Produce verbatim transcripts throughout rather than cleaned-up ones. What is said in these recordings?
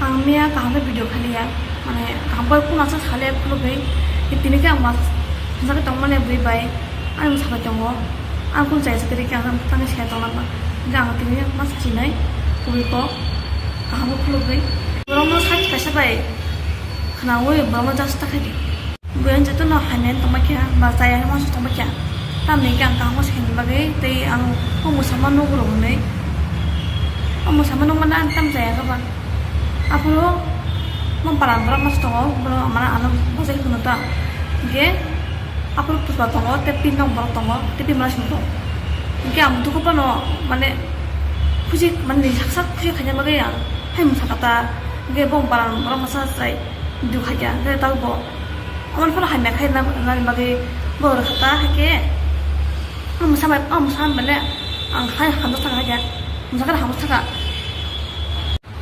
Ang miya kaham khe video khaliya, mane kaham khe kuna sa sale khulugwi, tini khe ang mas hwnjak tongmani bui bai, ani bwsa bai tongo, ang kun chai chakri khe ang tangwi se tongna ba, hwnkhe ang tini ma sasinai kubui kok kaham khe khulugwi, borokno site kaisa bai khwnawi borokno just ta khaidi. Buyan jotono hamya tongma khe ba chaya ma tongma khe. Tamni khe ang kaham se khaini bagwi tei ang o mwsama nugo rok hwnwi. O mwsama nukmano ang tam chaya khe ba. Aphuru mo paran borok mas tongo, borok mane ano bwsai hwnwi ta. Hwnkhe aphuru puchpa tongo, tei pin nok borok tongo, tei pin mala song tongo. Hwnkhe ang dukhu phano mane khusi mane sak sak khusi khaina bagwi ang hai mwsa kha ta. Hwnkhe bo paran borok masa chai dukha khe, hwnkhe ta bo. Omo phano hamya khai na, nani bagwi borok kha ta hai khe. Ang mwsa bai, ang mwsa bai le ang hai hamjak thaka hai khe. Mwsa khe hamjak thaka.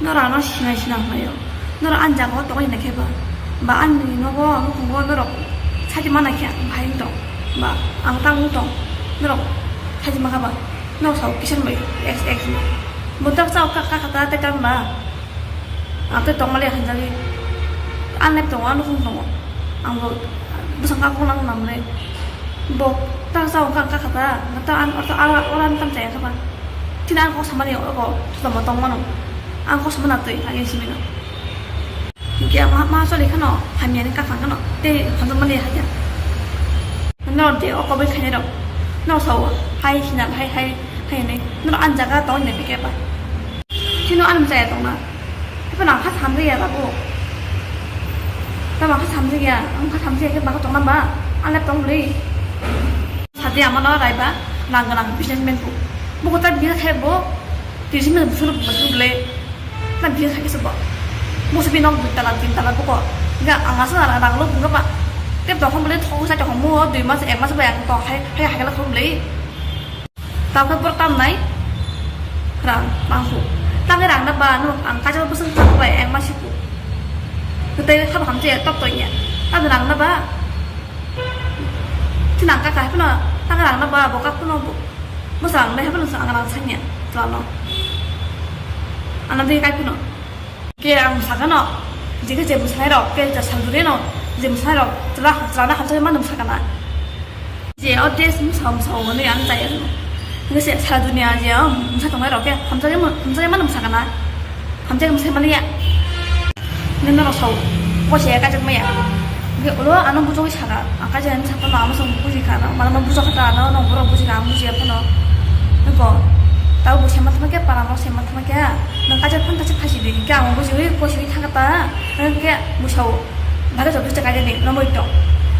Norok ano sinai sinai hwnwi o. Norok ani jaga o tongwi nai khe ba. Ba ani nogo, nukhungo norok saji mana khe ang bahai wng tong. Ba ang tang wng tong. Norok saji ma kha ba. Norok sao kisan bai X X ni. Bo tak sao ka, ka, ka, ka, te tang ba. Ang tei tongmani hamjagwi. Ang nep tongo, ang nukhung tongo. Ang bo bwsang kakung nang namre. Bo ta sa wngkha, wngkha kha ta. Ta ang orta ala, ala ang tam chaya kha ba. Tini ang kok samani ogo, tamo tongmano. Ang kok samana twi, ang isi mino. Hingke ma, ma choli khano, hamya ni kakhang khano. Tei hamjakmani haja. No de o kobai khainai rok. No sao, hai hinal, hai, hai, hai hinai. No ang jaga tong hinai bike ba. Chino anum chaya tongna. Hape nang kha samjak ya babu. Tamo kha samjak ya, ang kha samjak ya khe baka tongna ba. Ang lep tong bwlwi. Sadi amano raiba, nang gwnang businessman bu. Buko ta biya khe bo, tirsi mil busur busur bwlwi. Na biya khe bo. Musu bi nok dui tala, tin tala buko. Ga ang asa rang lo bunga ba. Tep tong bwlwi thok sa tong mo, dui mas, ek mas ba yang tong hai, hai hai la khom bwlwi. Tamo khe borok tamnai rang mangkuk. Tamo rang na ba, nwng ang kaisa bwswng tamo bai, ang ma siku. Tei habo hamjak ya, tok tok ya. Tamo rang na ba, tini ang kaka hai phano, tamo rang na ba, bo kak phano, bo, bo sa ang nai hai phano, ang rang sanya, tlano. Ano de kai phano. Ke ang sakano, jikhe je mwsai rok, ke je sanduri no, je mwsai rok, chwla, chwlana hamjakma nung sakana. Je o dress mwsa mwsa o hwnwi ang chaya hwno. Hwnkhe se sara dunia je o mwsa tongnai rok khe hamjakma, hamjakma nung sakana. Hamjakma sai maliya. Nini norok sao, bo se kajak maya. Hwnkhe ulo ano bujogwi saka, ang kaisa hinwi sakha no, amo chwng buji kha no, mane no bujak kha ta, ano no borok buji kha, ang bujiya phano. Nokho, tabo bo sema thangma khe, para no sema thangma khe, nang kaisa phone kaisa phasi di, hwnkhe ang bujiwi, kosiwi thangkha ta, hwnkhe bwsao, bagwi job busti kaisa di, romwi tong.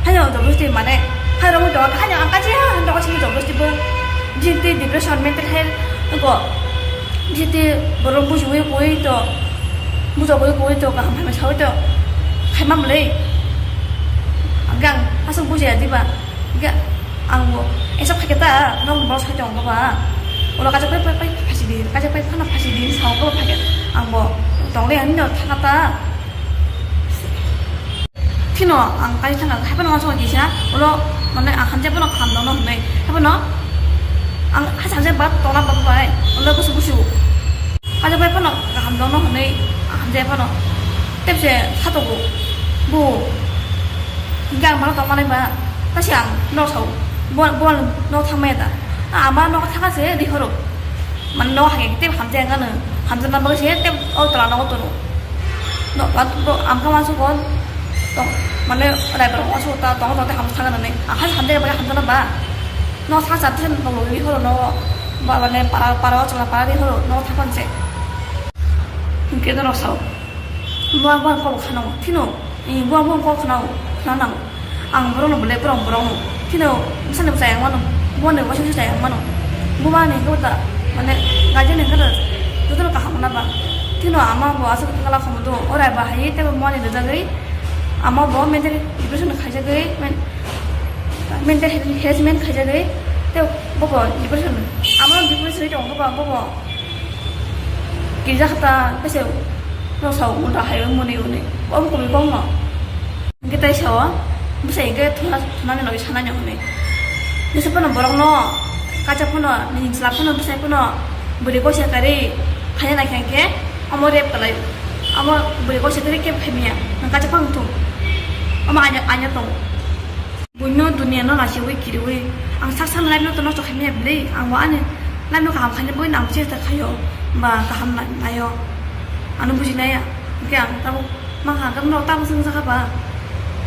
Haino job busti mane, hai romwi tong, haino ang kaisa, ang tong sini job busti bo, jiti depression, mental health, nokho, jiti borok bujiwi koi to, bujagwi koi to, kaham hamya sawi to, khaima mwnwi. Hwnkhe ang aswk bujiya diba. Hwnkhe ang bo, esa phaikhe ta, nokni borok sai tongo ba. Ulo kaisa pai, pai, pai, phasi di, kaisa pai phano phasi di, sao ulo phaikhe ang bo tongli ani no thangkha ta. Phino ang kaisa thangkha, haphano uansukha kisa, ulo mane ang hamjak phano kaham tongno hwnwi. Haphano ang ha hamjak ba tongna ba bai, ulo gusu gusu. Kaisa bai phano kaham tongno hwnwi hamjak phano tepse satogo. Bo hwnkhe ang bono tongmanai ba, tase ang no sao, bo, bo no thangmaya da. A, ama no thangkha se rihoro. Mane no hai tep hamjak ang ano, hamjakna bagwi se tep o tola nogo tono. No, ba, bo, ang kha uansukgo, tong, mane raibar uansukgo ta, tongo tongte hamjak thangkha nani. Ang kha hamjak bagwi hamjakna ba. No sa sa tsen no logi horo no ba mane para para o chwla para di horo no thapon se. Hwnkhe no sao. Bo bo kok khano thino. Bo bo kok khano khana nang. Ang borok no bole borok borok no. Thino bwsani bwsai ang mano. Bo ni bwsai bwsai ang mano. Bo mani ko ta mane gaje ni ko ta. Joto kaham na ba. Thino ama bo asuk kala kham do. Orai ba hai te bo mani da jagri. Ama bo mental depression khaijagwi, men-, mental harassment khaijagwi, tei boko depression, amo depression tongo ba, boko girja khata, tei se no sao ulta hai muni uni, omo kubui kok no. Hwnkhe tei sao, bwsai hwnkhe thuna, thunani logi sanani hwnwi. Jesa phano borokno, kaisa phano, nini chwla phano, bwsai phano, bwrwi koisa karwi, khaina naikha hwnkhe, omo rape kwlai. Amo bwrwi kok se tei kebo khaimaya, ang kaisa phang thung. Amo anya, anya tong. Buino dunia no naisingwi kiriwi, ang sak sakni life no to nosto khaimaya bwlwi, ang bo ani life no kaham khaina bagwi ang chesta khaio, ba kaham na-, naio. Ano bujinaya, hwnkhe ang tabuk mankha, hwnkhe norok tamo swngjakha ba?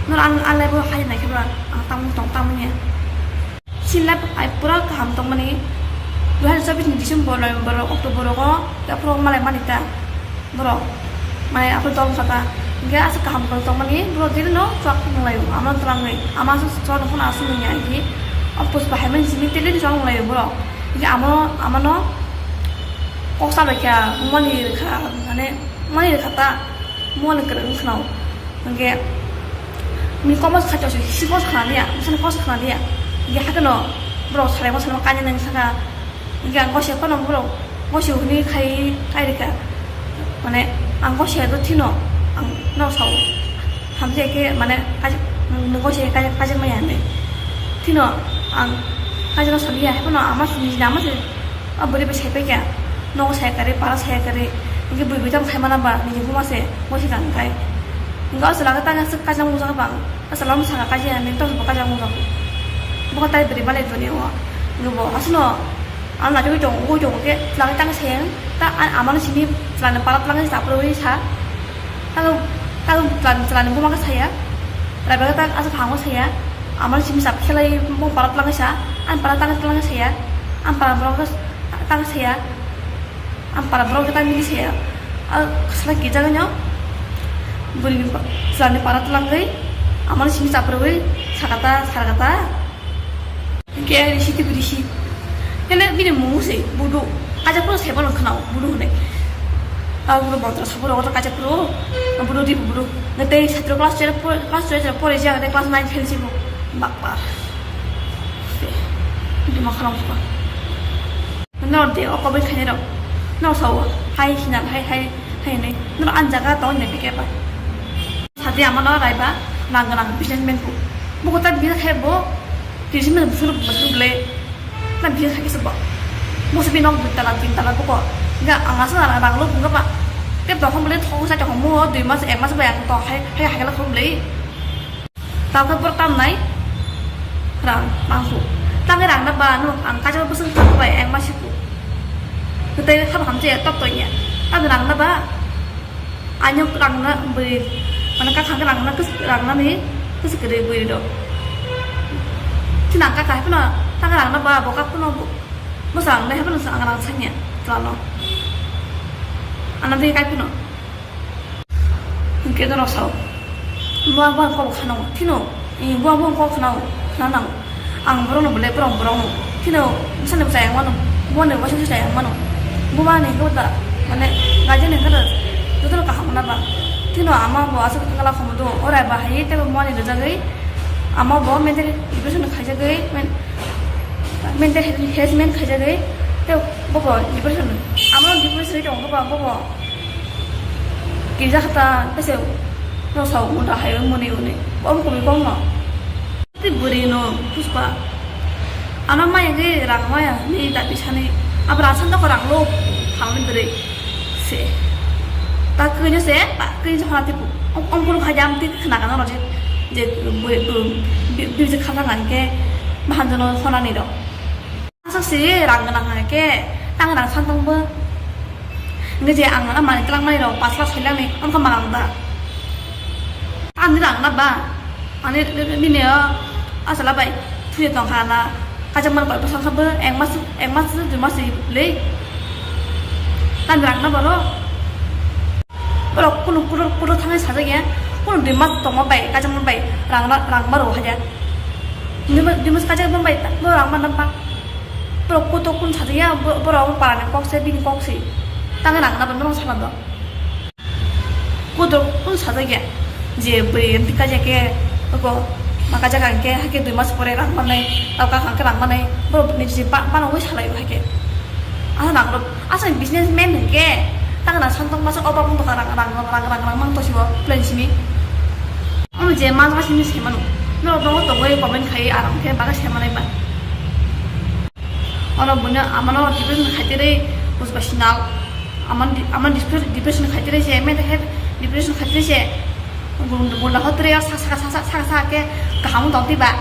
Norok ang, ang life o hai naikhe ba, ang tamo tong tamo ya. Chini life hai pura kaham tongmani, dui hazar chobbish ni December, November, October rogo yaphuru malai mani ta borok, mane aphuru dol kha ta, hwnkhe aswk kaham kwrwng tongmani borok daily no chuak nunglaio, ama twlangwi ama aswk chuak nungkhano aswk nungya hinkhe o pushpa hai mani simi daily no chuak nunglaio borok, hinkhe amo amano kok sa bai kha, mani rwkha, mane mani rwkha ta, mani kwrwng wngkha no. Hwnkhe bini kokma se khaito se, si kok se khna liya, bwsani kok se khna liya. Hwnkhe hakheno borok salaimo salaimo kainwi nang sakha. Hwnkhe ang gosiya phano borok gosiya hwnwi khai, khai rikha. Mane ang gosiya do thino ang no sao. Hamjai khe mane kaisa, nwng gosiya kaisa, kaisa maya hinwi. Thino ang kaisa no saliya, haphano ama se, nini ama se. A bwrwi bai sai paikha, nogo sai kwrwi, para sai kwrwi, hwnkhe bwrwi bai tamo khai mana ba, nini buma se, bo se kang khai. Hwnkhe o chwla khe tang aswk kajang mujak bang, o chwla mung saka kaji ya, nini tong bo kajang mujak. Bo khe tai bwrwi balai toni o, hwnkhe bo aswkno, ano naitugwi tongo, ugwi tongo khe, chwla khe tang sayang, ta a-, amano simi chwlani para twlangwi chapra wi sa, tang, tang chwlani, chwlani buma khe saya, raiba khe tang aswk hango saya, amano simi chap khelai bo para twlangwi sa, ani para tang twlangwi saya, ani para borok khe. Tang saya, ang para borok khe tang bini saya. A khasla kijagano bwrwi ni pa-, chwlani para twlangwi amani simi chaprwi sakata sarkata. Khe risi twi risi. Kene bini mung se budu. Kaisa phuru sebo nang khna budu hwnwi. Tabo budu montra sabu rogo kaisa phuru budu di budu. Ngatei satro class twelve por-, class twelve pore jang class nine fail sibo. Bakpa. Bini ma khna buka. Nor de o kobai khainai rok. Nor sao hai hina hai, hai, hai hinwi. Nor ang jaga tong hinwi pike ba. Sadi amano raiba nang ganang businessman ku. Buko ta business khai bo. Businessman suru suru ble. Na business khai se bo. Musi bi nok dui tala tin tala buko. Ga ang asa rang lo bunga ba. Te dokhon ble thok sa thok mo dui mas ek mas ba ang to hai, hai, hai la khum ble. Tamo khe borok tamnai rang mangkuk. Tamo rang na ba ano ang kaisa bwswk tamo bai ang ma siku. Kwtai kha bo hamjaya tok tonya. Tamo rang na ba ano rang na bwrwi mane kakhang rang na kwswk rang nani kwswk kwrwi bwrwi rok. Chini ang kaka hai phano tamo rang na ba bo kak phano bwswk ang nai hai phano ang rang sanya twlano. Ano tei kai phano. Hwnkhe norok sao, buang buang kok khanao, phino, eh, buang buang kok khanao, khna nango. Ang borokno belai borok borokno, phino, bwsano bwsa yang mano, buani waisa waisa yang mano. Bumani hwnkhe da, mane, guardian hwnkhe da, jotono kaham na ba. Phino ama bo aswk wngla khomo do, orai ba hai tei bo mani rwjagwi, ama bo mental depression khaijagwi, men-, mental harassment khaijagwi, tei bo bo depression, ama depression tongo ba, bo bo. Kisa kata kese no sao munda hai muni uni. Om kumi kong no. Ti buri no puspa. Ano maya ge rang maya ni ta pisani. Abra san to rang lo. Phang ni buri. Se. Ta kini se pa kini se hati pu. Om, om kulu kha jam ti khna kana roje. Je buri bi bi khana ngan ke. Bahan jono hona ni do. Aswk se rang gwnang hai khe, tang rang san tong bo. Hingke je ang ano manui twlang mani rok, pash lakh soi lakh ni, amkha manang da. Ani rang na ba, ani bini o, asala bai, thuye tong kha na, kaisa man koi bwsang kha bo, ek mas, ek mas, dui mas le. Tang rang na boro. Borok kunu kudur kudur thangwi sajak ya, kunu dui mas tongma bai, kaisa man bai, rang, rang ma rw haja. Dui mas, dui mas kaisa man bai, bo rang ma na ba. Borok kutuk kun sajak ya, bo-, borok parani kok se, bini kok se. Tang rang na ba, norok sana do. Kutuk kun sajak ya, je bwrwi kaisa ke, ko, ma kaisa kang ke, hake dui mas pore rang manai, tau ka kang ke rang manai, borok ni si pa, pa nangwi salai bo hake. Asa nang rok, asa businessman hingke, tang na santong masa obak wng tongkha rang, rang, rang, rang, rang mang tosibo plan simi. Omo je ma ma simi se mano. Norok tongo tongoi comment khai aram khe baga se manai ba. Ono buino amano depression khai tere bujba sinal. Aman di-, aman depres-, depression khaitire se, me dekhe depression khaitire se. Gun-, gunda hotre ya sa, sa, sa, sa, sa, sa ke kaham tong tiba.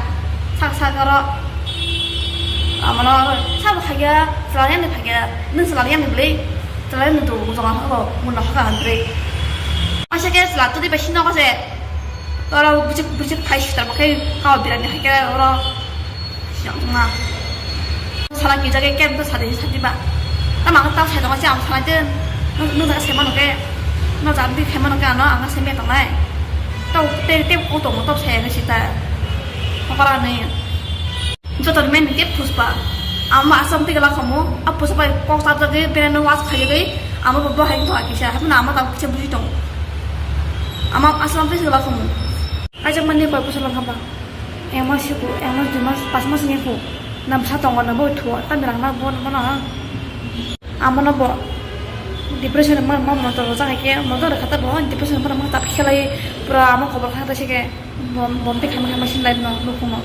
Sa, sa karo. Amano sa ba khaya, selayan ni khaya, ning selayan ni beli. Selayan ni tu, gunda hoka, gunda hoka hantre. Asa ke selayan tu di pasi no ko se. Oro bujik, bujik phai sitar bo khe kau birani hai khe oro siang tongma. Sala ki jage kem to sadi sadi ba. Tama ang tau sai tongo, ang salai de. No jaga se mano ke. No jaga di se mano ke ano ang se me tongnai. Tau te te ko tongo to se ne sita. Okora ne. Joto ni main ke Puspa. Ama asam twi gala khamu, a Puspa bai kok chap jagwi, bere no was khaigwi, ama bo bahai to akisa, haphno ama ta kisa buji tong. Ama asam twi gala khamu. Ajak mani koi bosor lang khaba. Ema siku, ema dui mas, pas mas ni ku. Nam sa tongo na bo thu, ta mirang na bo, bo na. Ama no bo. Depression ma, ma motor jang ke, motor khata bo, depression ma, ma ta khelai, pura ama khobor khata sike. Bom, bom te khama khama sin lai no, no kuno.